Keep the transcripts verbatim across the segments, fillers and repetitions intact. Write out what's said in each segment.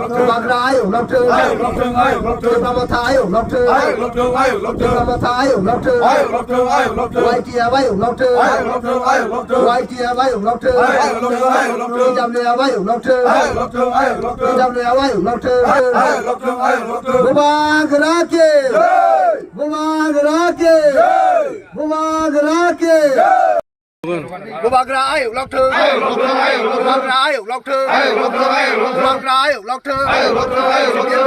Bubagra ayuk lokthung. Tipra Motha ayuk lokthung. Tipra Motha ayuk lokthung. Y T F ayuk lokthung. Y T F ayuk lokthung. T W F ayuk lokthung. T W F ayuk lokthung. Bubagra ki. Bubagra ki. Bubagra ki. Bubagra ayuk lokthung. Bubagra ayuk lokthung. Bubagra ayuk lokthung.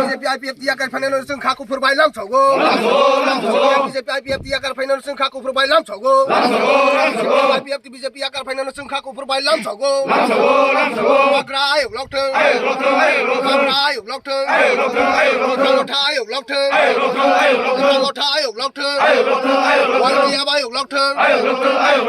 B J P I P F T yakar phainai no chwng kha kuphur bai lam sogo. B J P I P F T yakar phainai no chwng kha kuphur bai lam sogo. B J P yakar phainai no chwng kha kuphur bai lam sogo. Bubagra ayuk lokthung. Bubagra ayuk lokthung. Tipra Motha ayuk lokthung. Tipra Motha ayuk lokthung. Y T F ayuk lokthung.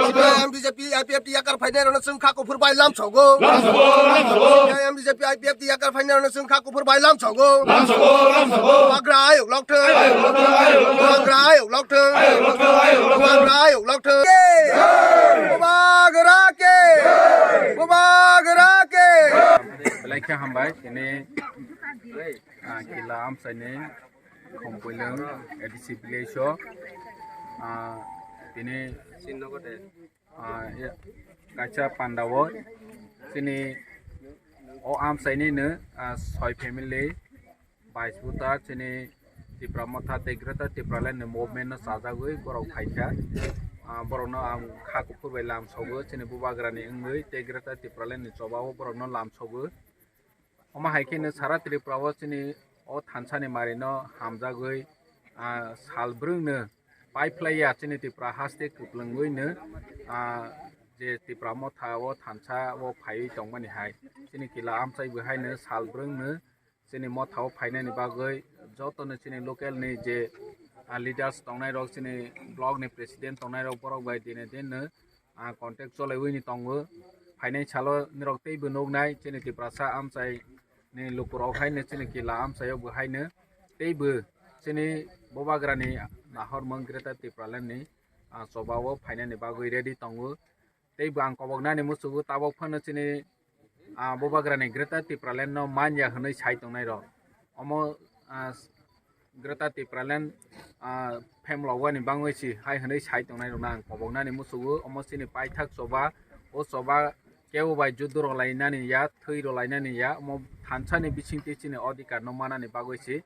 C P I M B J P I P F T yakar phainai rok no chwng kha kuphur bai lam sogo. C P I M B J P I P F T yakar phainai rok no chwng kha kuphur bai lam sogo. Bubagra ayuk lokthung. Bubagra ayuk lokthung. Bubagra ayuk lokthung. Bubagra ki. Bubagra ki. Belai khe hambai, tini, ah, Kila Amchaini Khumpuilung A D C village o, ah, tini, ah, ya, kaisa panda o chini o Amchaini no, ah, soi family, bais buta chini Tipra Motha tei Greater Tipraland ni movement no chajagwi borok phaikha. Ah, borokno ang kha kuphur bai lam sogo, chini Bubagra ni wngwi tei Greater Tipraland ni choba o borokno lam sogo. Omo hai khe no sara Tripura o chini o thansa ni mari no hamjagwi, ah, sal brwng no pai phlai ya chini Tripura haste kwplwngwi no, ah, je Tipra Motha o thansa o phaiwi tongmani hai chini Kila Amchai bo hai no sal brwng no chini Motha o phainani bagwi joto no chini local ni je, ah, leaders tongnai rok, chini block ni president tongnai rok, borok bai dine din no, ah, contact cholaiwi ni tongo. Phainai salo norok teibo nuknai chini Tiprasa Amchai ni lukurok haino chini Kila Amchaio bo haino teibo chini Bubagrani nahormung Greater Tipraland ni, ah, chobao phainani bagwi ready tongo. Teibo ang koboknani muchugo tabok phano chini, ah, Bubagrani Greater Tipraland no manya hwnwi sai tongnai rok. Omo, ah, Greater Tipraland, ah, phemlogwani bangwi si hai hwnwi sai tongnai rokno ang koboknani muchugo. Omo chini paithak choba, o choba kebo bai judo rok lainani ya, thwi rok lainani ya, omo thansa ni bisingtwi chini odhikar no manani bagwi si.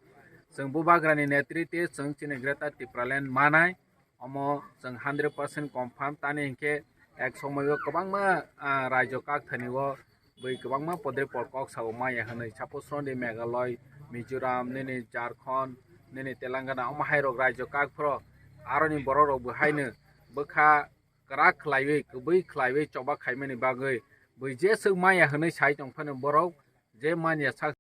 Chwng Bubagrani netrite chwng chini Greater Tipraland manai, omo chwng hundred percent confirm. Tani hinkhe ek somoio kwbangma, ah, raijo kakthani o bui kwbangma podre pol kok sao maya hwnwi, suppose rwdi Meghalaya, Mizoram, nini Jharkhand, nini Telangana, omo hai rok raijo kak phro aroni borok rok bo haino bwkha kwrak khlaiwi, kwbwi khlaiwi choba khaimani bagwi bui jeswk maya hwnwi sai tong phano borok je manya sak